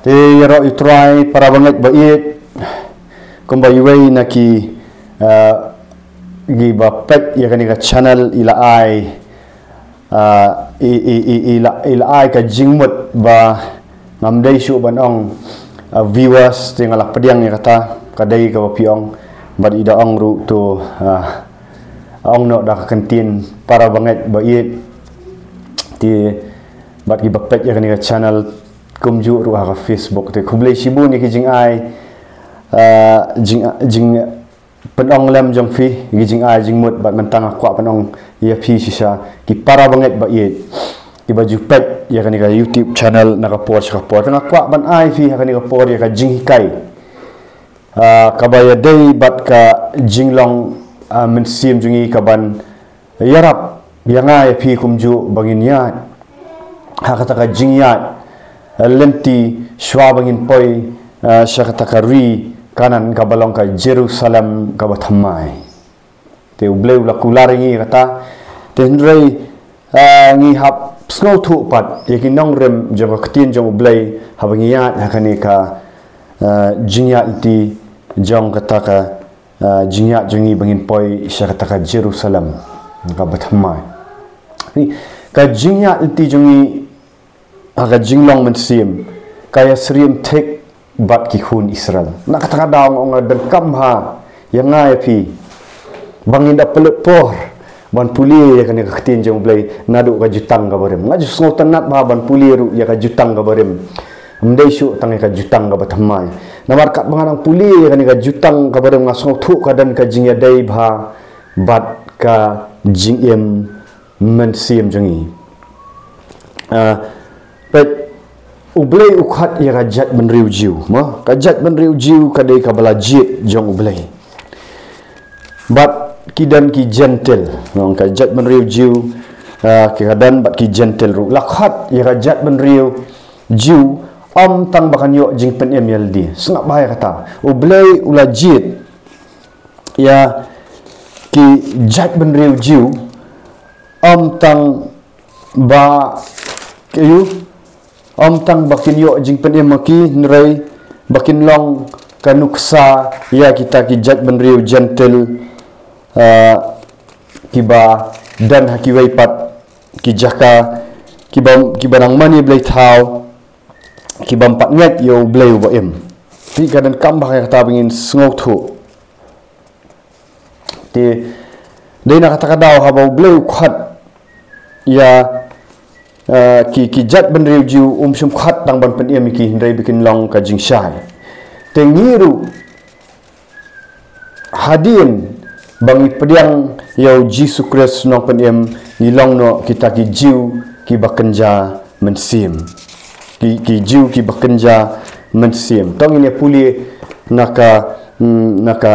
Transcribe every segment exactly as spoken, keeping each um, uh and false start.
Te ïaroh ïa u Trai para bangeit ba ïeit, kumba iwei na ki, eh, ki ba peit ïa kane ka channel i la ai, eh, i, i, i, i la, i la ai ka jingmut ba ngam dei shuh ban ong, eh, viewers, te nga la pdiang ïa kata, ka dei kaba phi ong, bad i da ong ruh to, eh, ong noh da ka ktien para bangeit ba ïeit. Te bad ki ba peit ïa kane ka channel, kumjuh ruh ha ka Facebook. Te khublei shibun ïa ki jingai, ah, jing, jingpynong lem jong phi, ki jingai jingmut, bad mynta nga kwah pynong ïa phi shisha ki para bangeit ba ïeit, ki ba ju peit ïa kane ka YouTube channel na ka por sha ka por. Te nga kwah ban ai phi ha kane ka por ïa ka jinghikai, ah, kaba ïadei bad ka jinglong, ah, mynsiem jong ngi, kaban ïarap ïa nga ïa phi kumjuh ba ngin ïaid ha kata ka jingïaid, eh, lynti shuwa ba ngin poi, eh, sha kata ka ri Kanaan kaba long ka Jerusalem kaba thymmai. Te U Blei u la kular ïa ngi kata. Te hynrei, eh, ngi hap sngewthuh pat ïa ki nongrim jong ka ktien jong U Blei haba ngi ïaid ha kane ka, eh, jingïaid lynti jong kata ka ah, jingïaid jong ngi ba ngin poi sha kata ka Jerusalem kaba thymmai. Ni, ka jingïaid lynti jong ngi ha ka jinglong mynsiem ka ïasyriem thik bad ki khun Israel. Na kata ka daw nga ong, nga donkam ha ïa nga ïa phi ba ngin da pynlut por ban pule ïa kane ka ktien jong U Blei naduh ka Jutang kaba Rim. Nga ju sngewtynnat bha ban pule ruh ïa ka Jutang kaba Rim. Ym dei shuh tang ïa ka Jutang kaba thymmai. Namar katba nga dang pule ïa kane ka Jutang kaba Rim, nga sngewthuh ka don ka jingïadei bha bad ka jingim mynsiem jong ngi. Ah, peit, U Blei u khot ïa ka jaitbynriew Jiw. Mo, ka jaitbynriew Jiw ka dei kaba la jied jong U Blei. Bad ki don ki Jentil, nong ka jaitbynriew Jiw, ah, ki ka don bad ki Jentil ruh. La khot ïa ka jaitbynriew Jiw ym tang ba kan ïoh jingpynim ïa lade. Sngap bha ïa kata. U Blei u la jied ïa ki jaitbynriew Jiw ym tang ba, ki ïoh, ym tang ba kin ïoh jingpynim ma ki, hynrei ba kin long ka nuksa ïa kita ki jaitbynriew Jentil, ah, kiba don ha kiwei pat ki jaka, kiba, kiba nang mane blei thaw, ki bym pat ngeit ïa U Blei uba im. Te ka donkam bha ïa kata ba ngin sngewthuh. Te dei na kata ka daw haba U Blei u khot ïa, eh, ki, ki jaitbynriew Jiw, um shym khot tang ban pynim ïa ki, hynrei ba kin long ka jingshai. Te ngi ruh, hadien ba ngi pdiang ïa U Jisu Khrist Nongpynim, ngi long noh kita ki Jiw kiba kynja mynsiem. Ki, ki Jiw kiba kynja mynsiem. To ngin ïa pule na ka, mm, na ka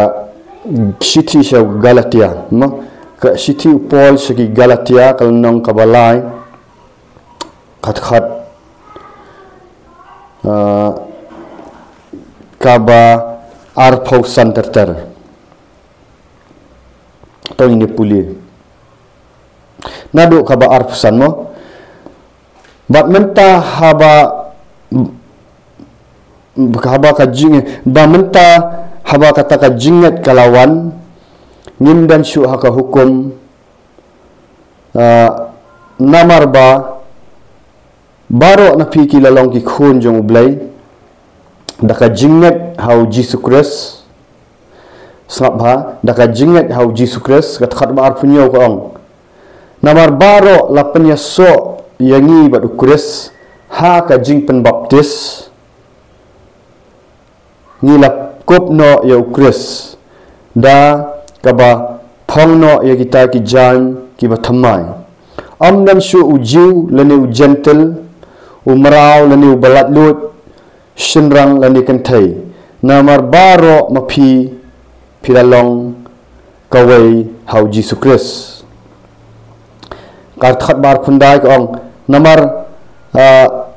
shithi sha Galatia, mo? Ka shithi u Paul sha ki Galatia, ka lynnong kaba lai. Khat khat, ah, kaba arphew san ter ter. To ngin ïa pule. Naduh kaba arphew san, mo? Bad mynta haba, haba ka jing, ba mynta haba kata ka jingngeit ka la wan, ngim don shuh ha ka hukum, ah, namar ba baroh na phi ki la long ki khun jong U Blei da ka jingngeit ha U Jisu Khrist. Sngap bha, da ka jingngeit ha U Jisu Khrist, ka dkhot ba arphew hynñiew ka ong. Namar baroh la pynïasoh ïa ngi bad U Khrist ha ka jingpynbaptis, ngi la kup noh ïa U Khrist da kaba phong noh ïa kita ki jaiñ kiba thymmai. Ym don shuh u Jiw lane u Jentil, u mraw lane uba laitluid, shynrang lane kynthei, namar baroh ma phi, phi la long kawei ha U Jisu Khrist. Ka dkhot ba arphew khyndai ka ong, namar, ah,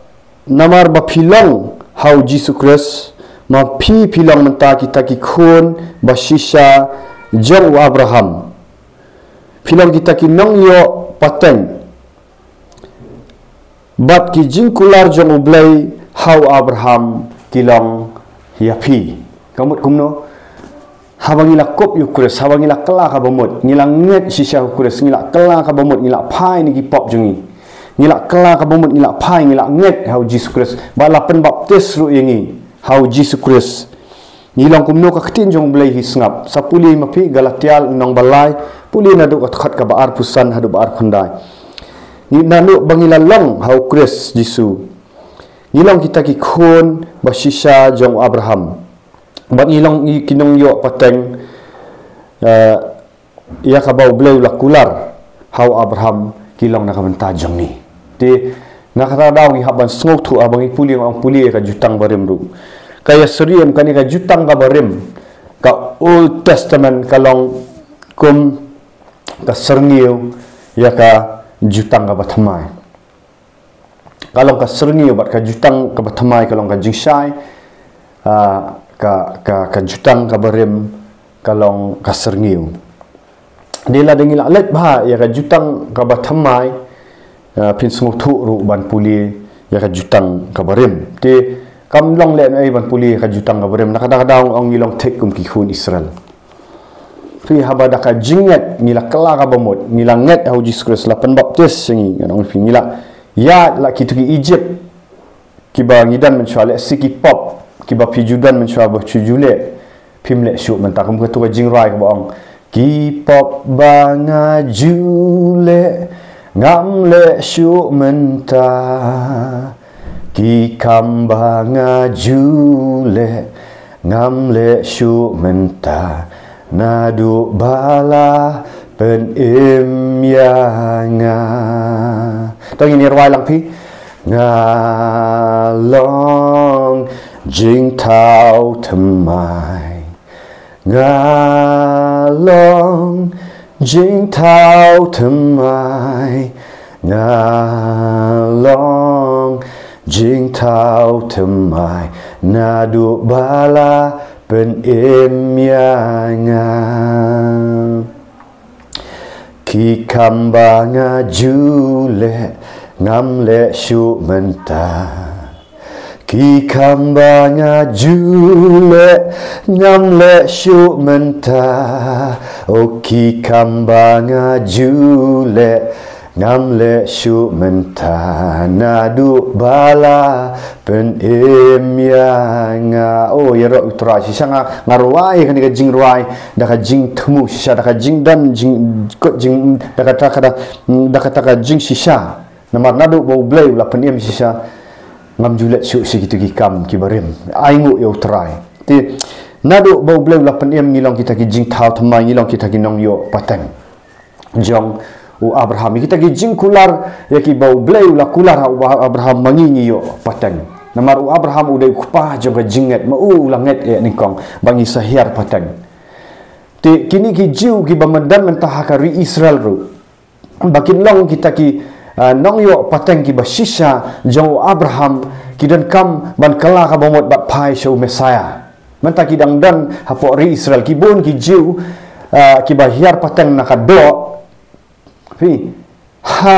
namar ba phi long ha U Jisu Khrist, ma phi phi long mynta kita ki khun ba shisha jong u Abraham. Phi long kita ki nongïoh pateng bad ki jingkular jong U Blei ha u Abraham ki long ïa phi. Ka mut kumno? Haba ngi la kup ïa u Khrist, haba ngi la kylla ka bamut, ngi la ngeit shisha ha u Khrist, ngi la kylla ka bamut, ngi la phai na ki pop jong ngi. Ngi la kylla ka bamut, ngi la phai, ngi la ngeit ha u Jisu Khrist. Bad la pynbaptis ruh ïa ngi ha u Jisu Khrist. Ngi long kumno? Ka ktien jong u Blei hi sngap. Sa pule ma phi Galatia lynnong ba lai, pule naduh ka dkhot kaba arphew san haduh ba arphew khyndai. Ngi, naduh ba ngi la long ha u Khrist Jisu, ngi long kita ki khun ba shisha jong u Abraham. Bad ngi long ngi ki nongïoh pateng, eh, ïa kaba u Blei u la kular ha u Abraham, ki long na ka bynta jong ngi. Te na kata ka daw ngi hap ban sngewthuh, haba ngi pule, ngi ong pule ïa ka Jutang Barim ruh. Ka ïasyriem kane ka Jutang Barim, ka Old Testament, ka long kum ka syrngiew ïa ka Jutang Bathymmai. Ka long ka syrngiew bad ka Jutang Bathymmai ka long ka jingshai. Ah, ka, ka, ka Jutang Barim ka long ka syrngiew. Dei lada ngi la leit bha ïa ka Jutang Bathymmai, ah, phin sngewthuh ruh ban pule ïa ka Jutang Barim. Te kam long lehnohei ban pule ïa ka Jutang Barim. Na kata ka daw ngi ong ngi long thik kum ki khun Israel. Phi, haba da ka jingngeit ngi la kylla ka bamut, ngi la ngeit ha u Jisu Khrist, la pynbaptis ïa ngi, ngan ong phi, ngi la ïaid la kito ki Egypt, kiba ngi don mynshuwa, lehse ki pop kiba phi ju don mynshuwa ba phi ju leh, phim leh shuh mynta. Kum kato ka jingrwai kaba ong, ki pop ba nga ju leh, ngam leh shuh mynta. Ki kam ba nga ju leh, ngam leh shuh mynta. Naduh ba la pynim ïa nga. To ngin ïa rwai lang phi. Nga long jingthaw thymmai. Nga long jingthaw thymmai. Nga long jingthaw thymmai. Naduh ba la pynim ïa nga. Ki kam ba nga ju leh, ngam leh shuh mynta. Ki kam ba nga ju leh, ngam leh shuh mynta. O ki kam ba nga ju leh, ngam leh shuh mynta. Naduh ba la pynim ïa nga. O, ïaroh ïa u Trai shisha. Nga, nga rwai kane ka jingrwai da ka jingthmu shisha, da ka jingdon jing, kot jing, da kata ka, da kata ka jingshisha. Namar naduh ba u Blei u la pynim shisha, ngam ju leh shuh sha kito ki kam kiba rim. Ai nguh ïa u Trai. Te naduh ba u Blei u la pynim, ngi long kita ki jingthaw thymmai, ngi long kita ki nongïoh pateng jong u Abraham. Ïa kita ki jingkular ïa kiba u Blei u la kular ha u Abraham, ma ngi ngi ïoh pateng. Namar u Abraham u dei u kpa jong ka jingngeit, ma u u la ngeit eh nyngkong ba ngi sa hiar pateng. Te kine ki Jiw kiba mynta mynta ha ka ri Israel ruh, ba kin long kita ki, ah, nongïoh pateng kiba shisha jong u Abraham, ki donkam ban kylla ka bamut bad phai sha u Messiah. Mynta ki dang don hapoh ri Israel, ki bun ki Jiw, ah, kiba hiar pateng na ka doh. Phi, ha,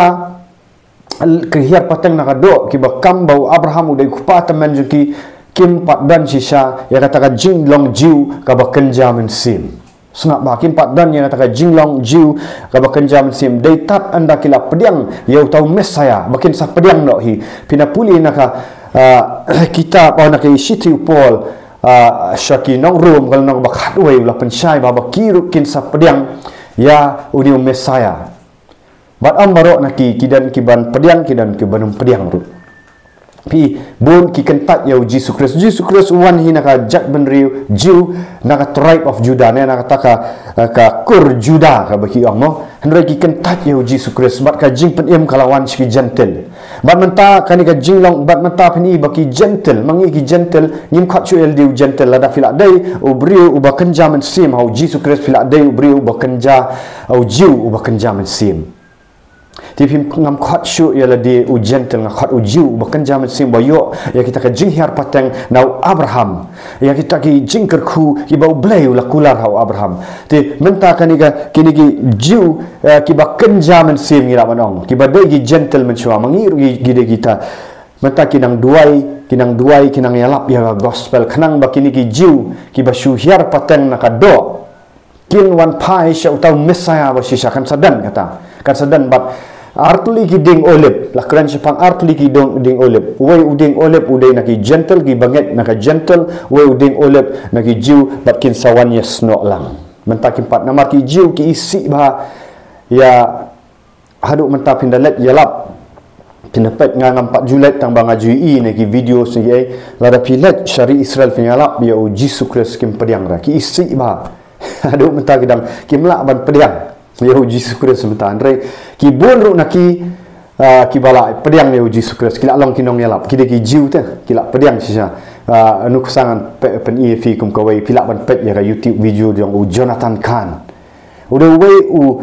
ki hiar pateng na ka doh, kiba kam ba u Abraham u dei u kpa tymmen jong ki, kim pat don shisha ïa kata ka jinglong Jiw kaba kynja mynsiem. Sngap bha, kim pat don ïa kata ka jinglong Jiw kaba kynja mynsiem. Dei tad ynda ki la pdiang ïa uta u Messiah ba kin sa pdiang noh hi. Phin ïa pule na ka, ah, kitab, oh, na ka shithi u Paul, ah, sha ki nong Rom, ka lynnong ba khatwei, u la pynshai ba, ba ki ruh kin sa pdiang ïa une u Messiah. Bad ym baroh na ki, ki don kiban pdiang, ki don kiban ym pdiang ruh. Phi, bun ki kyntait ïa u Jisu Khrist. Jisu Khrist u wan hi na ka jaitbynriew Jiw, na ka tribe of Judah, ne na kata ka, ka kur Judah kaba ki ong mo. Hynrei ki kyntait ïa u Jisu Khrist bad ka jingpynim ka la wan sha ki Jentil. Bad mynta kane ka jinglong, bad mynta phin i ba ki Jentil, ma ngi ki Jentil, ngim khot shuh ïa lade u Jentil, lada phi la dei u briew uba kynja mynsiem ha u Jisu Khrist, phi la dei u briew uba kynja, u Jiw uba kynja mynsiem. Te phim, ngam khot shuh ïa lade u Jentil, nga khot u Jiw uba kynja mynsiem, ba ïoh ïa kita ka jinghiar pateng na u Abraham, ïa kita ki jingkyrkhu kiba u Blei u la kular ha u Abraham. Te mynta kane ka, kine ki Jiw, eh, kiba kynja mynsiem ngi lah ban ong, kiba dei ki Jentil mynshuwa, ma ngi ruh ki, ki dei kita. Mynta ki nang duwai, ki nang duwai, ki nang ïalap ïa ka gospel. Khnang ba kine ki Jiw, kiba shu hiar pateng na ka doh, kin wan phai sha uta u Messiah ba shisha. Kan sa don kata. Kan sa don bad artylli ki dieng olib. La kren shaphang artylli ki dong dieng olib. Uwei u dieng olib u dei na ki Gentile, kiba ngeit na ka Gentile. Uwei u dieng olib na ki Jiw, bad kin sa wan ïasnoh lang. Mynta kim pat, namar ki Jiw ki isih bha ïa, haduh mynta phin da leit ïalap. Phin da peit, nga ngam pat ju leit tang ba nga ju ïohi na ki video shisha. Lada phi leit sha ri Israel phin ïalap ïa u Jisu Khrist, kim pdiang re. Ki isih bha. Haduh mynta ki dang, kim lah ban pdiang ïa u Jisu Khrist mynta. Hynrei ki bun ruh na ki, ah, kiba la pdiang ïa u Jisu Khrist, ki la long ki nongïalap. Ki dei ki Jiw te, ki la pdiang shisha. Ah, nuksa ngan pyn-, pyni ïa phi kum kawei, phi lah ban peit ïa ka YouTube video jong u Jonathan Cahn. U dei uwei u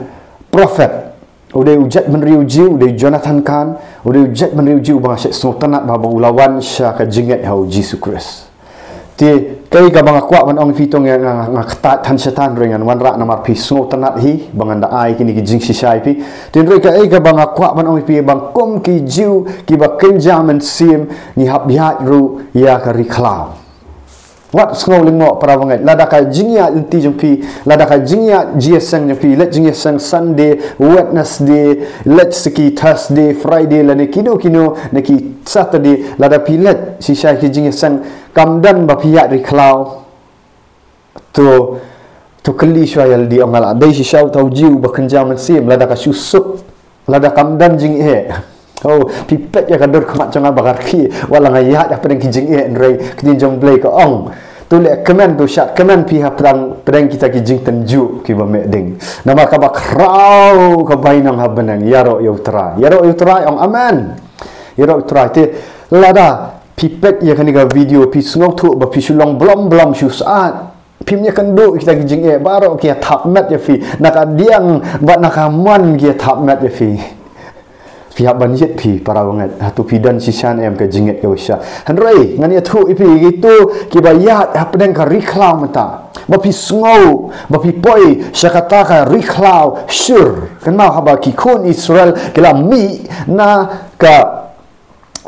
prophet. U dei u jaitbynriew Jiw, u dei Jonathan Cahn, u dei u jaitbynriew Jiw uba nga shait sngewtynnat bha ba u la wan sha ka jingngeit ha u Jisu Khrist. Te kaei kaba nga kwah ban ong ïa phi, to nga, nga, nga ktah than shatan, hynrei ngan wanrah namar phi sngewtynnat hi ba ngan da ai kine ki jingshisha ïa phi. Te hynrei kaei kaba nga kwah ban ong ïa phi, ba kum ki Jiw kiba kynja mynsiem, ngi hap ïaid ruh ïa ka ri khlaw. Wat sngew lyngngoh para bangeit. Lada ka jingïaid lynti jong phi, lada ka jingïaid jingïaseng jong phi, leit jingïaseng Sunday, Wednesday, leit sa ki Thursday, Friday, lane kino kino na ki Saturday, lada phi leit shisha ki jingïaseng, kam don ba phi ïaid ri khlaw. To, to kylli shuwa ïa lade, ong nga la dei shisha uta u Jiw ba kynja mynsiem, lada ka shu suk, lada kam don jingeh. Oh, phi peit ïa ka dur khmat jong nga ba ka rkhie, wat la nga ïaid hapdeng ki jingeh, hynrei ka ktien jong u Blei ka ong, to leh kmen, to shad kmen phi hapdeng, hapdeng kita ki jingtynjuh kiba meh ding. Namar kaba khraw ka bainong ha bneng, ïaroh ïa u Trai. Ïaroh ïa u Trai, ong amen. Ïaroh ïa u Trai. Te lada phi peit ïa kane ka video, phi sngewthuh ba phi shu long blom blom, shu syaid, phim ïakynduh ïa kita ki jingeh, baroh ki ïa thap met ïa phi, na ka diang bad na ka mon ki ïa thap met ïa phi. Phi hap ban ïit phi para bangeit, hato phi don shisha ne em ka jingngeit kaba shisha. Hynrei ngan ïathuh ïa phi, kito kiba ïaid hapdeng ka ri khlaw mynta, ba phi sngew ba phi poi sha kata ka ri khlaw Shur. Kynmaw, haba ki khun Israel ki la mih na ka,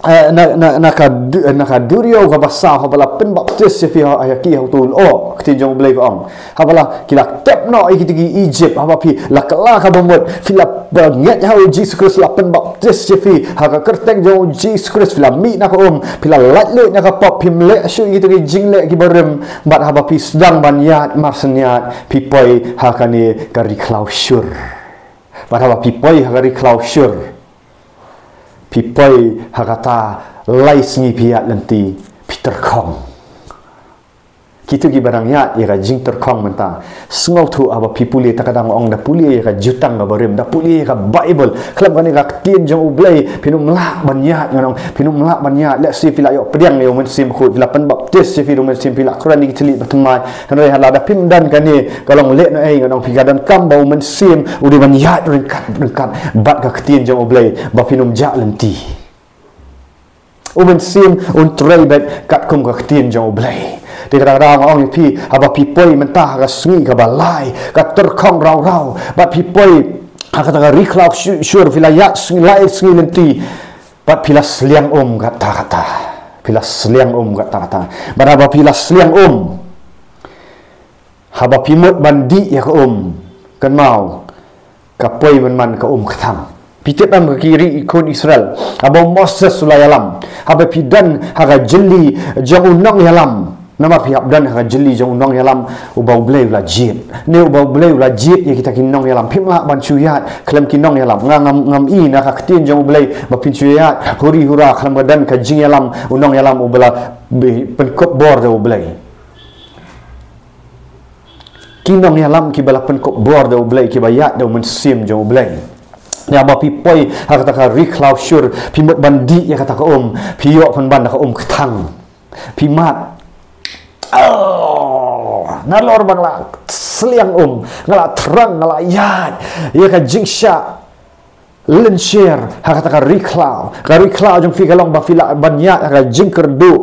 eh, na, na, na ka du-, na ka duriaw kaba saw, haba la pynbaptis ïa phi ha, ïa ki ha uto u lyoh, ka ktien jong u Blei ka ong. Haba la, ki la tep noh ïa ki, ki Egypt, haba phi la kylla kaba mut, phi la bangeit ha u Jisu Khrist, la pynbaptis ïa phi ha ka kyrteng jong u Jisu Khrist, phi la mih na ka um, phi la laitluid na ka pop, phim leh shuh ïa kito ki jingleh kiba rim, bad haba phi sdang ban ïaid marsynñiat, phi poi ha kane ka ri khlaw Shur. Bad haba phi poi ha ka ri khlaw Shur, phi poi ha kata lai sngi phi ïaid lynti, phi tyrkhong. Kito kiba dang ïaid ïa ka jingtyrkhong mynta, sngewthuh, haba phi pule, ta ka dang ong da pule ïa ka jutang kaba rim, da pule ïa ka Baibl, khlem kane ka ktien jong u Blei, phin ym lah ban ïaid, ngan ong, phin ym lah ban ïaid. Lehse phi la ïoh pdiang ïa u Mynsiem Bakhuid, phi la pynbaptis ïa phi da u Mynsiem, phi la kren ïa ki thylliej bathymmai, hynrei lada phim don kane, ka long lehnohei, ngan ong, phi, ka donkam ba u Mynsiem u dei ban ïaid ryngkat ryngkat bad ka ktien jong u Blei, ba phin ym jah lynti. U Mynsiem un trei beit katkum ka ktien jong u Blei. Te kata ka daw nga ong ïa phi, haba phi poi mynta ha ka sngi kaba lai, ka tyrkhong raw raw, bad phi poi ha kata ka ri khlaw Shu-, Shur, phi la ïaid sngi, lai sngi lynti, bad phi la sliang um katta katta. Phi la sliang um katta katta. Bad haba phi la sliang um, haba phi mut ban dih ïa ka um, kynmaw, ka poi man man ka um kthang. Phi tip em, ka ki ri khun Israel, haba u Moses u la ïalam, haba phi don ha ka jylli jong u nongïalam, namar phi hap don ha ka jylli jong u nongïalam uba u Blei u la jied, ne uba u Blei u la jied ïa kita ki nongïalam, phim lah ban shu ïaid khlem ki nongïalam. Nga ngam, ngam i na ka ktien jong u Blei ba phin shu ïaid huri hura khlem ba don ka jingïalam u nongïalam uba la bi-, pynkup bor da u Blei. Ki nongïalam kiba la pynkup bor da u Blei, kiba ïaid da u Mynsiem jong u Blei. Haba phi poi ha kata ka ri khlaw Shur, phi mut ban dih ïa kata ka um, phi ïoh pynban da ka um kthang. Phi mad, oh, nalor ba nga la sliang um, nga la thrang, nga la ïaid ïa ka jingshah lynsher ha kata ka ri khlaw. Ka ri khlaw jong phi ka long ba phi lah ban ïaid ha ka jingkyrduh,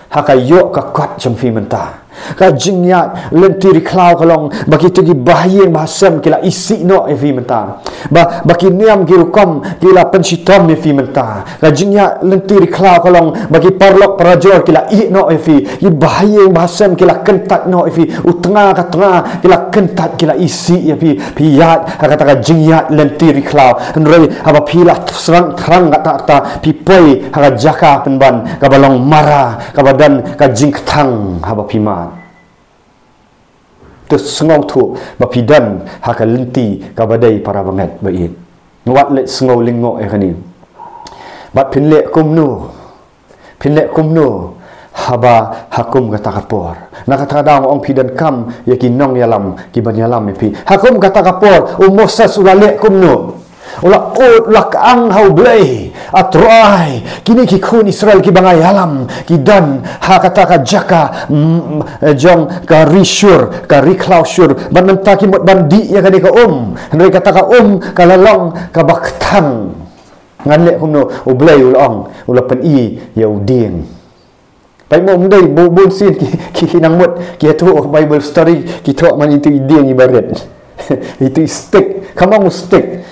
ha ka ïoh ka kot jong phi mynta. Ka jingïaid lynti ri khlaw ka long ba kito ki bahaïing bahasem ki la isih noh ïa phi mynta. Ba, ba ki niam ki rukom ki la pynshitom ïa phi mynta. Ka jingïaid lynti ri khlaw ka long ba ki paralok parajor ki la ïeh noh ïa phi. Ki bahaïing bahasem ki la kyntait noh ïa phi. U tnga ka tnga ki la kyntait, ki la isih ïa phi. Phi ïaid ha kata ka jingïaid lynti ri khlaw. Hynrei haba phi la sdang thrang kata, kata, phi poi ha ka jaka pynban kaba long marra, kaba don ka jingkthang haba phi mad. To sngewthuh ba phi don ha ka lynti kaba dei, para bangeit ba ïeit. Wat leh sngew lyngngoh ïa kane. Bad phin leh kumno? Phin leh kumno haba ha kum kata ka por? Na kata ka daw nga ong, phi donkam ïa ki nongïalam kiban ïalam ïa phi. Ha kum kata ka por u Moses u la leh kumno? U la ud, u la kyang ha U Blei, A Trai, kine ki khun Israel kiba nga ïalam ki don ha kata ka jaka, mm, jong ka ri Shur, ka ri khlaw Shur. Bad mynta ki mut ban dih ïa kane ka um. Hynrei kata ka um ka la long kaba kthang. Ngan leh kumno? U Blei u la ong, u la pyni ïa u dieng. Peit mo, ym dei, bun, bun sien ki, ki, ki nang mut ki ïathuh Bible story, ki thoh man itu i dieng iba rit. Itu i stick, ka mong u stick.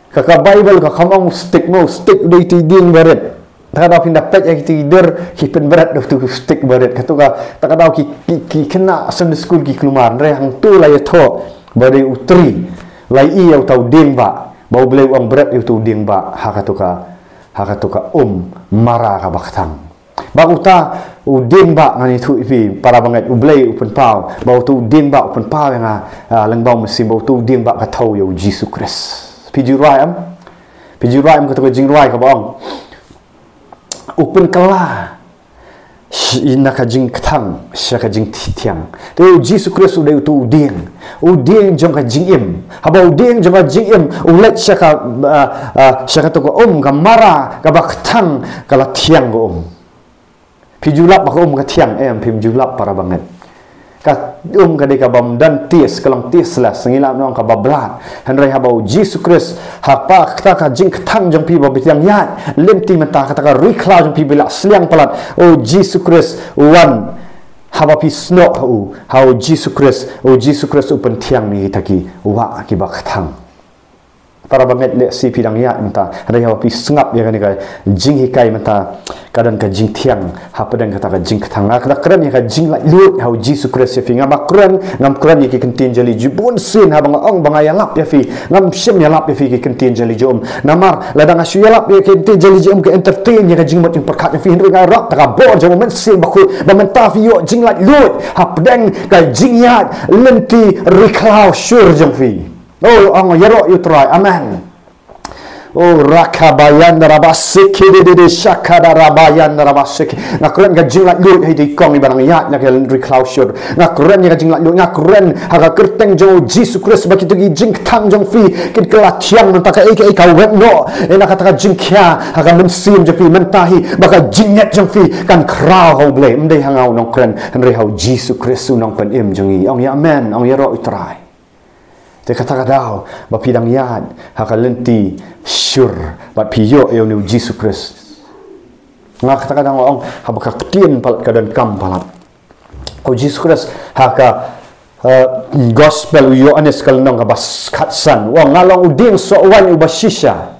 Ka, ka Bible ka, ka mong u stick mo, u stick u dei itu i dieng iba rit. Kata ka daw phin da peit ïa kitu ki dur, ki pynbret da utu u stick iba rit. Kata ka, kata ka daw ki, ki, ki khynnah Sunday school ki kulmar, hynrei hangtu la ïathuh ba dei u trai, la ïohi ïa uta u dieng bah, ba U Blei u ong bret ïa utu u dieng bah ha katu ka, ha katu ka um marra kaba kthang. Ba uta u dieng bah, ngan ïathuh ïa phi para bangeit, U Blei u pynpaw, ba utu u dieng bah u pynpaw ïa nga, ah, lyngba u mynsiem, ba utu u dieng bah ka thew ïa U Jisu Khrist. Phi ju rwai em? Phi ju rwai em katu ka jingrwai kaba ong, u pynkylla sh-, na ka jingkthang sha ka jingthiang. Te U Jisu Khrist u dei utu u dieng, u dieng jong ka jingim. Haba u dieng jong ka jingim u leit sha ka, ah, ah, sha katu ka um, ka marra kaba kthang, ka la thiang ka um. Phi ju lap ba ka um ka thiang? Em, phim ju lap para bangeit. Ka um ka dei kaba ym don taste, ka long tasteless, ngi lah ban ong kaba blad. Hynrei haba U Jisu Khrist, ha kata ka jingkthang jong phi ba phi dang ïaid lynti mynta, kata ka ri khlaw jong phi ba la sliang palat, U Jisu Khrist u wan. Haba phi snoh ha u, ha U Jisu Khrist, U Jisu Khrist u pynthiang ïa kita ki wah kiba kthang. Para bangeit, lehse phi dang ïaid mynta, hynrei haba phi sngap ïa kane ka jinghikai mynta, ka don ka jingthiang hapdeng kata ka jingkthang. Nga kren ïa ka jinglaitluid ha U Jisu Khrist ïa phi. Ngam kren, ngam kren ïa ki ktien jali jubun sien. Haba nga ong ba nga ïalap ïa phi, ngam shym ïalap ïa phi ki ktien jali jum. Namar lada nga shu ïalap ïa ki ktien jali jum, ka entertain ïa ka jingmut jingpyrkhat jong phi, hynrei nga ïarap da ka bor jong U Mynsiem Bakhuid ba mynta phi ïoh jinglaitluid hapdeng ka jingïaid lynti ri khlaw shur jong phi. Oh, ong ïaroh ïa U Trai. Amen. Oh, rakabayan rabasiki de de de shakada rabayan rabasiki. Nga kren ka jinglaitluid ha ito i kong iba dang ïaid na ka ri khlaw shur. Nga kren ïa ka jinglaitluid, nga kren ha ka kyrteng jong U Jisu Khrist ba kito ki jingkthang jong phi kin kylla thiang mynta, kaei kaei ka weng noh. Ïa na kata ka jingkhia ha ka mynsiem jong phi mynta hi, ba ka jingngeit jong phi kan khraw ha U Blei. Ym dei ha nga u nongkren, hynrei ha U Jisu Khrist u nongpynim jong ngi. Ong ïa amen, ong ïaroh ïa U Trai. Te kata ka daw ba phi dang ïaid ha ka lynti shur bad phi ïoh ïa une U Jisu Khrist. Nga kata ka daw nga ong, haba ka ktien palat ka donkam palat. U Jisu Khrist ha ka, eh, Gospel u Ïoannis ka lynnong kaba khatsan u ong, nga long u dieng soh waiñ uba shisha.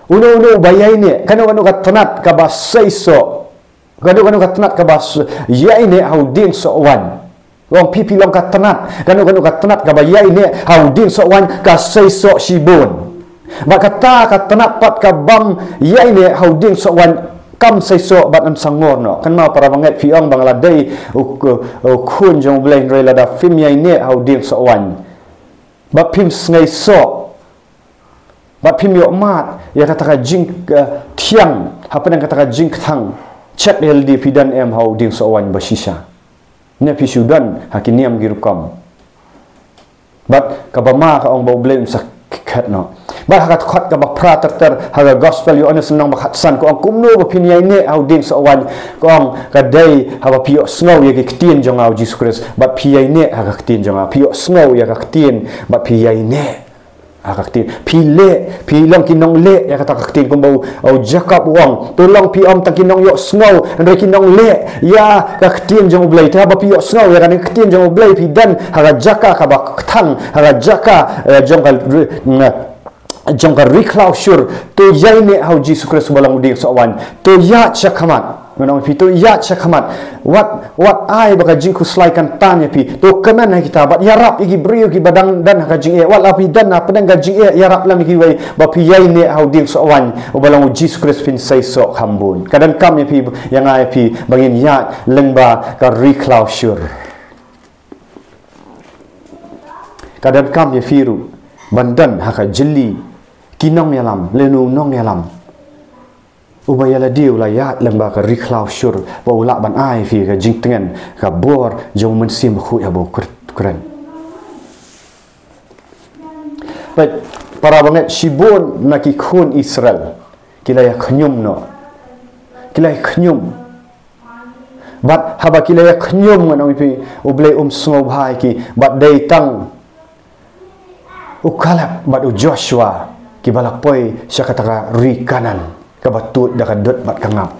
Uno uno uba ïaineh, kano kano ka tnat kaba seisoh, kano kano ka tnat kaba s-, ïaineh ha u dieng soh waiñ. Long phi, phi long ka tnat, kano kano ka tnat kaba ïaineh ha u dieng soh waiñ ka seisoh shibun. Bad kata ka tnat pat kabym ïaineh ha u dieng soh waiñ kam seisoh bad ym sangor noh. Kynmaw para bangeit, phi ong ba nga la dei u, u khun jong U Blei, hynrei lada phim ïaineh ha u dieng soh waiñ bad phim sngewsoh bad phim ïoh mad ïa kata ka jing, eh, thiang hapdeng kata ka jingkthang, check ïa lade phi don em ha u dieng soh waiñ ba shisha, ne phi shu don ha ki niam ki rukom. Bad kaba ma ka ong ba U Blei um sa khet noh. Bad ha ka dkhot kaba phra ter ter ha ka Gospel Ïoannis lynnong ba khatsan ka ong, kumno ba phin ïaineh ha u dieng soh waiñ? Ka ong, ka dei haba phi ïohsngew ïa ki ktien jong nga, U Jisu Khrist, bad phi ïaineh ha ka ktien jong nga. Phi ïohsngew ïa ka ktien bad phi ïaineh. Ha ka ktien, phi leh, phi long ki nongleh ïa kata ka ktien, kumba u, u Jakob u ong. To long phi ym tang ki nongïohsngew, hynrei ki nongleh ïa ka ktien jong U Blei. Te haba phi ïohsngew ïa kane ka ktien jong U Blei, phi don ha ka jaka kaba kthang, ha ka jaka, eh, jong ka ri-, mm, jong ka ri khlaw shur. To ïaineh ha u Jisu Khrist uba long u dieng soh waiñ. To ïaid shakhmat. Ngan ong phi, to ïaid shakhmat. Wat, wat ai ba ka jingkhuslai kan tan ïa phi. To kmen ha kita, bad ïarap ïa ki briew kiba dang don ha ka jingeh. Wat la phi don ha pdeng ka jingeh, ïarap lem ïa kiwei ba phi ïaineh ha u dieng soh waiñ uba long u Jisu Khrist, phin sei soh kham bun. Ka donkam ïa phi, ïa nga ïa phi, ba ngin ïaid lyngba ka ri khlaw shur. Ka donkam ïa phi ruh ban don ha ka jylli ki nongïalam, lane u nongïalam uba ïa lade u la ïaid lyngba ka ri khlaw shur, ba u lah ban ai ïa phi ka jingtngen, ka bor jong u Mynsiem Bakhuid haba u kren. Peit, para bangeit, shibun na ki khun Israel ki la ïa khñium noh. Ki la ïa khñium. Bad haba ki la ïa khñium, ngan ong ïa phi, U Blei um sngewbha ïa ki, bad dei tang u Kaleb bad u Joshua kiba la poi sha kata ka ri Kanaan kaba tuid da ka dud bad ka ngap.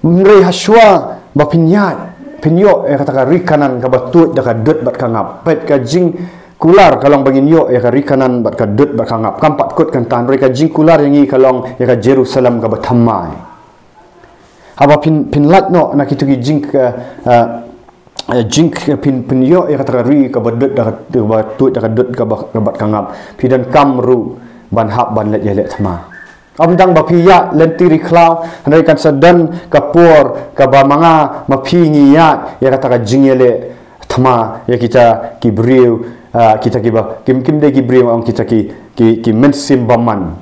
Hynrei hashwa ba phin ïaid, phin ïoh ïa kata ka ri Kanaan kaba tuid da ka dud bad ka ngap, peit, ka jingkular ka long ba ngin ïoh ïa ka ri Kanaan bad ka dud bad ka ngap. Kam pat kut kan tan, hynrei ka jingkular ïa ngi ka long ïa ka Jerusalem kaba thymmai. Haba phin, phin lait noh na kitu ki jing, eh, eh, jing, phin, phin ïoh ïa kata ka ri kaba dud da ka, kaba tuid da ka dud kaba, kaba ka ngap, phi donkam ruh ban hap ban leit ïaleh thma. Ym tang ba phi ïaid lynti ri khlaw, hynrei kan sa don ka por kaba ma nga ma phi ngi ïaid ïa kata ka jingïaleh thma ïa kita ki briew, ah, kita kiba, kim, kim dei ki briew, ong, kita ki, ki, ki mynsiem bymman.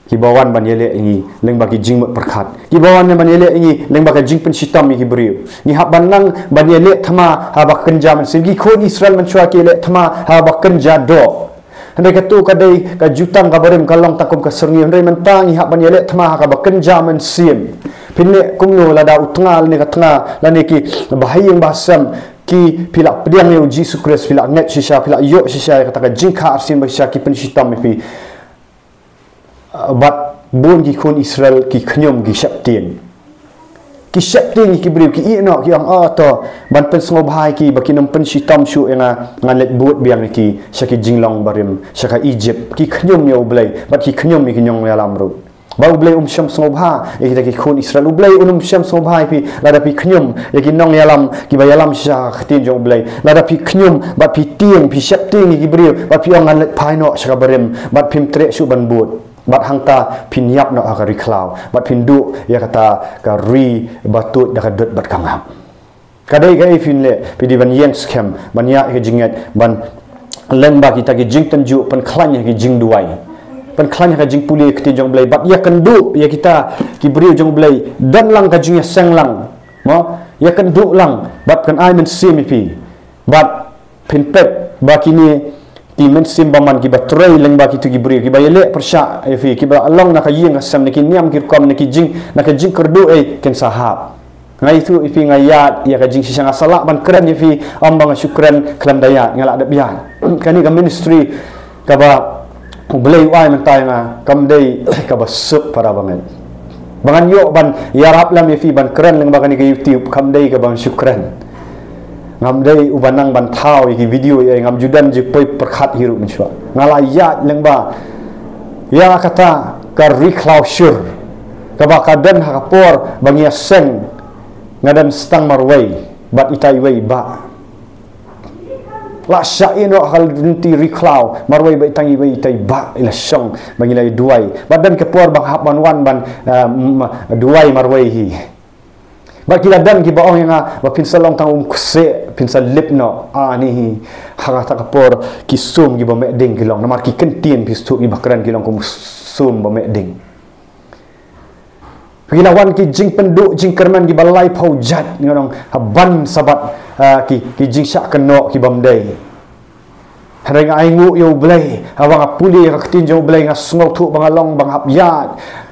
Kiba wan ban ïaleh ïa ngi lyngba ki jingmut pyrkhat. Kiba wan ban ïaleh ïa ngi lyngba ka jingpynshitom ïa ki briew. Ngi hap ban nang ban ïaleh thma haba kynja mynsiem. Ki khun Israel mynshuwa ki ïaleh thma haba kynja doh. Hynrei kato ka dei ka jutang kaba rim, ka long tang kum ka syrngiew. Hynrei mynta ngi hap ban ïaleh thma ha kaba kynja mynsiem. Phin leh kumno lada u tnga lane ka tnga lane ki bahaïing bahasem ki, phi la pdiang ïa u Jisu Khrist, phi la ngeit shisha, phi la ïoh shisha ïa kata ka jingkha arsien ba shisha, ki pynshitom ïa phi. Bad bun ki khun Israel ki khñium, ki sheptieng. Ki sheptieng ïa ki briew, ki ïeh noh, ki ong, "Oh, to ban pynsngewbha ïa ki ba kin ym pynshitom shuh ïa nga, ngan leit bud biang ïa ki sha ki jinglong barim, sha ka Egypt." Ki khñium ïa U Blei bad ki khñium ïa ki nongïalam ruh. Ba U Blei um shym sngewbha ïa kita ki khun Israel. U Blei un ym shym sngewbha ïa phi lada phi khñium ïa ki nongïalam kiba ïalam sha ka ktien jong U Blei. Lada phi khñium bad phi tieng, phi sheptieng ïa ki briew bad phi ong, "Ngan leit phai noh sha ka barim," bad phim treh shuh ban bud. Bad hangta phin ïap noh ha ka ri khlaw bad phin duh ïa kata ka ri ba tuid da ka dud bad ka ngap. Ka dei kaei phin leh? Phi dei ban ïeng skhem, ban ïaid ha ka jingngeit, ban lyngba kita ki jingtynjuh, pynkhlaiñ ha ki jingduwai, pynkhlaiñ ha ka jingpule ka ktien jong U Blei, bad ïakynduh ïa kita ki briew jong U Blei. Don lang ka jingïaseng lang, mo, ïakynduh lang bad kan ai mynsiem ïa phi. Bad phin peit ba kine ki mynsiem bymman kiba trei lyngba kitu ki briew, kiba ïaleh pyrshah ïa phi, kiba la long na ka ïing ka sem, na ki niam ki rukom, na ki jing, na ka jingkyrduh, eh, kin sa hap. Nga ïathuh ïa phi, nga ïaid ïa ka jingshisha, nga sa lah ban kren ïa phi, ym ba nga shu kren khlem da ïaid, nga lah dep ïaid. Kane ka ministry kaba U Blei u ai mynta ïa nga kam dei kaba suk, para bangeit. Ba ngan ïoh ban ïarap lem ïa phi ban kren lyngba kane ka YouTube, kam dei kaba ngan shu kren. Ngam dei uba nang ban thaw ïa ki video ïa, ngam ju don jingpoi pyrkhat hi ruh mynshuwa. Nga la ïaid lyngba ïa kata ka ri khlaw shur kaba ka don ha ka por ba ngi ïaseng, nga don stang marwei bad ita iwei i bah. La shah ïehnoh ha ka lynti ri khlaw marwei bad ita iwei ita i bah, i la shong ba ngi la ïa duwai. Bad don ka por ba nga hap ban wan ban, eh, m-, duwai marwei hi. Bad ki la don kiba ong ïa nga ba phin sa long tang um kseh, phin sa lip noh. Ani hi, ha kata ka por ki sum kiba meh ding ki long, namar ki kyntien phi sngewthuh kiba kren ki long kum sum ba meh ding. Ki la wan ki jingpynduh jingkyrmen kiba laiphew jait, ngan ong, ha ban Sabbath, ah, ki, ki jingshah kynnoh kibym dei. Hynrei nga ainguh ïa U Blei, haba nga pule ïa ka ktien jong U Blei, nga sngewthuh ba nga long, ba nga hap ïaid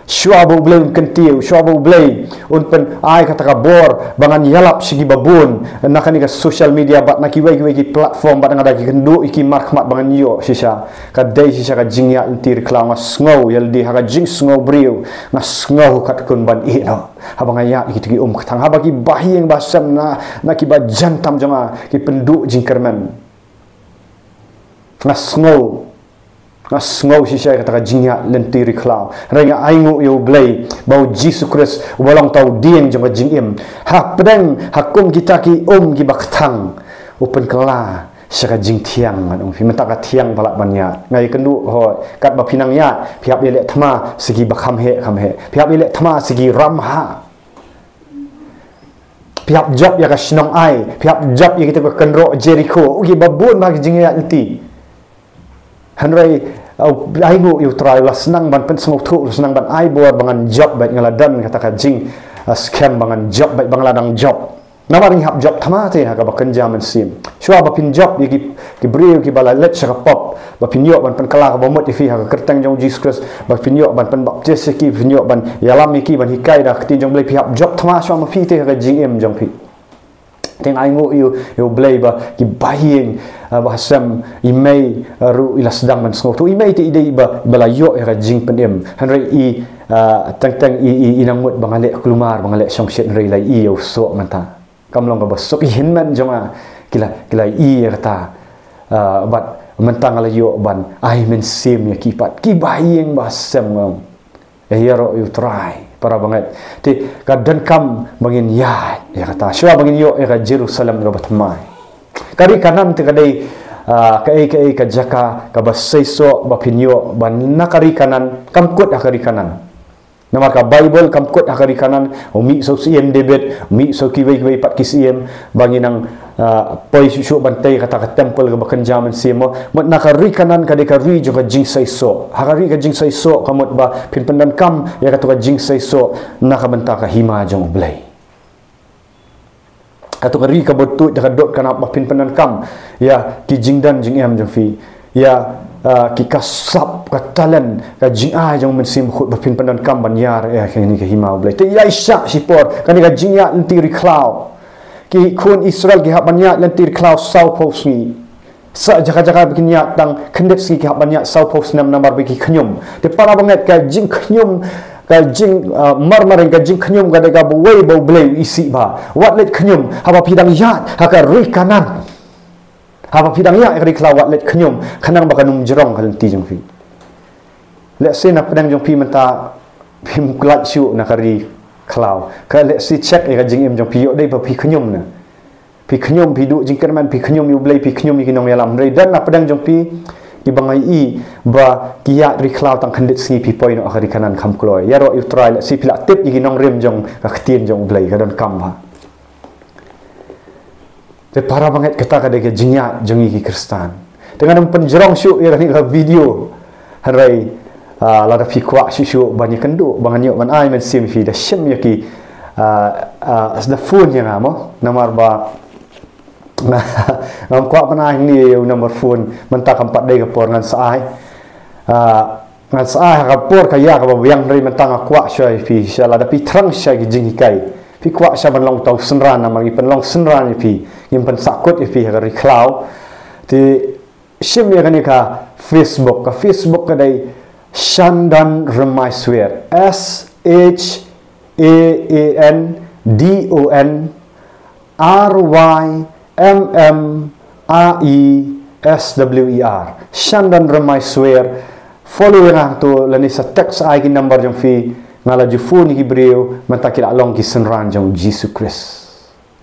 Shuwa ba U Blei un kyntiew, shuwa ba U Blei un pyn-ai kata ka bor ba ngan ïalap sha ki babun na kane ka social media bad na kiwei kiwei ki platform, bad nga da ki kynduh ïa ki markhmat ba ngan ïoh shisha. Ka dei shisha ka jingïaid lynti ri khlaw. Nga sngew ïalade ha ka jingsngew briew, nga sngew katkun ban ïeh noh haba nga ïaid ïa kito ki um kthang, haba ki bahaïing bahasem na, na ki bajan tam jong nga ki pynduh jingkyrmen. Nga sngew, nga sngew shisha ïa kata ka jingïaid lynti ri khlaw. Hynrei nga ainguh ïa U Blei ba U Jisu Khrist uba long uta u dieng jong ka jingim, hapdeng, ha kum kita ki um kiba kthang, u pynkylla sha ka jingthiang, ngan ong ïa phi. Mynta ka thiang palat ban ïaid. Nga ïakynduh, hooid, katba phi nang ïaid, phi hap ïaleh thma sha kiba kham heh kham heh. Phi hap ïaleh thma sha ki ramhah. Phi hap jop ïa ka shnong Ai, phi hap jop ïa kita ka kynroh Jerikho, u, kiba bun bha ki jingïaid lynti. Hynrei, uh, ainguh ïa U Trai, u la sdang ban pynsngewthuh, u la sdang ban ai bor ba ngan jop beit, nga la don kata ka jing, uh, skhem ba ngan jop beit, ba nga la dang jop. Namar ngi hap jop thma te ha kaba kynja mynsiem. Shuwa ba phin jop ïa ki, ki briew kiba la leit sha ka pop, ba phin ïoh ban pynkylla kaba mut ïa phi ha ka kyrteng jong U Jisu Khrist, ba phin ïoh ban pynbaptis ïa ki, phin ïoh ban ïalam ïa ki, ban hikai da ka ktien jong U Blei, phi hap jop thma shuwa ma phi te ha ka jingim jong phi. Te nga ainguh ïa U, ïa U Blei ba ki bahaïing, ah, bahasem, i mei, ah, ruh i la sdang ban sngewthuh. I mei te i dei iba, iba la ïoh ïa ka jingpynim. Hynrei i, ah, teng teng i, i, i nang mut ba nga leh kulmar, ba nga leh shongshit, hynrei i la ïoh soh mynta. Kam long kaba suk, i hynmen jong nga ki la, ki la ïoh ïa kata. Ah, bad mynta nga la ïoh ban ai mynsiem ïa ki pat. Ki bahaïing bahasem, nga ong, eh, ïaroh ïa U Trai, para bangeit. Te ka donkam ba ngin ïaid ïa kata. Shuwa ba ngin ïoh ïa ka Jerusalem kaba thymmai. Ka ri Kanaan te ka dei, ah, kaei kaei ka jaka kaba seisoh ba phin ïoh ban na ka ri Kanaan, kam kut ha ka ri Kanaan. Namar ka Baibl kam kut ha ka ri Kanaan, u mih sa u Syiem David, u mih sa kiwei kiwei pat ki syiem, ba ngin nang, ah, poi shuh shuh ban tei kata ka temple kaba kynja mynsiem mo. Mut na ka ri Kanaan ka dei ka ri jong ka jingseisoh. Ha ka ri ka jingseisoh ka mut ba phin pyndonkam ïa kato ka jingseisoh na ka bynta ka hima jong U Blei. Kato ka ri kaba tuid da ka dohnud ka nap ba phin pyndonkam ïa ki jingdon jingem jong phi. Ïa, ah, ki ka sap, ka talent, ka jingai jong U Mynsiem Bakhuid ba phin pyndonkam ban ïar ïa kane ka hima U Blei. Te ïa i shah shipor kane ka jingïaid lynti ri khlaw. Ki khun Israel ki hap ban ïaid lynti ri khlaw sawphew sngi. Sa jaka jaka ba kin ïaid tang khyndiat sngi, ki hap ban ïaid sawphew snem namar ba ki khñium. Te para bangeit, ka jingkhñium, ka jing, ah, marmaring, ka jingkhñium ka dei kaba wei ba U Blei u isih bha. Wat leit khñium haba phi dang ïaid ha ka ri Kanaan. Haba phi dang ïaid ha ka ri khlaw wat leit khñium, khnang ba kan ym jrong ka lynti jong phi. Lehse na pdeng jong phi mynta phim lait shuh na ka ri khlaw. Ka lehse check ïa ka jingim jong phi, ïoh dei ba phi khñium na. Phi khñium, phi duh jingkyrmen, phi khñium ïa U Blei, phi khñium ïa ki nongïalam. Hynrei don na pdeng jong phi kiba nga ïohi ba ki ïaid ri khlaw tang khyndiat sngi, phi poi noh ha ka ri Kanaan kham kloi. Ïaroh ïa U Trai, lehse phi la tip ïa ki nongrim jong ka ktien jong U Blei, ka donkam bha. Te para bangeit, kata ka dei ka jingïaid jong ngi ki Khristan. Te ngan ym pynjrong shuh ïa kane ka video. Hynrei, ah, lada phi kwah shuh shuh ban ïakynduh, ba ngan ïoh ban ai mynsiem ïa phi, da shim ïa ki, ah, ah, da phone ïa nga mo. Namar ba ngam kwah ban ai hangne ïa u number phone, mynta kam pat dei ka por, ngan sa ai. Ah, ngan sa ai ha ka por ka ïa kaba biang, hynrei mynta nga kwah shuwa ïa phi, sha lada phi thrang sha ki jinghikai, phi kwah sha ban long uta u synran, namar ngi pynlong synran ïa phi, ngim pynsahkut ïa phi ha ka ri khlaw. Te shim ïa kane ka Facebook, ka Facebook ka dei Shandon Rymaisoer, S H A N D O N R Y M M A I S W E R. Shandon Rymaisoer. Follow ïa nga hangto lane sa text ai ki number jong phi, nga la ju phone ïa ki briew, mynta ki la long ki synran jong U Jisu Khrist.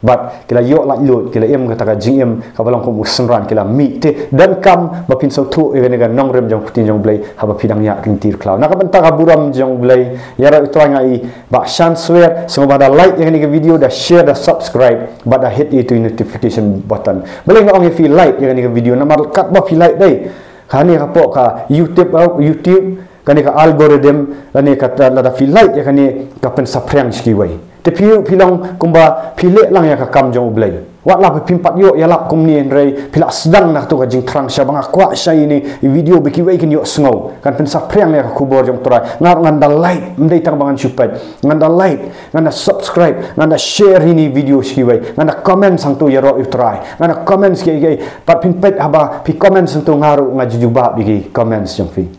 Bad ki la ïoh laitluid, ki la im kata ka jingim kaba long kum u synran, ki la mih. Te donkam ba phin sngewthuh ïa kane ka nongrim jong ka ktien jong U Blei haba phi dang ïaid lynti ri khlaw. Na ka bynta ka burom jong U Blei, ïaroh ïa U Trai, nga i Bah Shan Swer, sngewbha da like ïa kane ka video, da share, da subscribe, bad da hit ïa itu i notification button. Balei nga ong ïa phi like ïa kane ka video, namar katba phi like dei, kane ka pok ka YouTube, uh, YouTube, kane ka algorithm, kane ka, lada phi like ïa kane, ka pynsaphriang sha kiwei. Te phi, phi long kumba phi leh lang ïa ka kam jong U Blei. Wat la ba phim pat ïoh ïalap kumne, hynrei phi la sdang na kato ka jingthrang sha ba nga kwah sha ïa ine i video ba kiwei kin ïohsngew, kan pynsaphriang ïa ka khubor jong U Trai. Nga ruh ngan da lait, ym dei tang ba ngan shu peit, ngan da lait, ngan da subscribe, ngan da share ine i video sha kiwei, ngan da comment sangto, ïaroh ïa U Trai, ngan da comment sha kiwei. Pat phin peit haba phi comment sangto, nga ruh nga ju jubab ïa ki comments jong phi.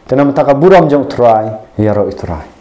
Te namar ka burom jong U Trai, ïaroh ïa U Trai.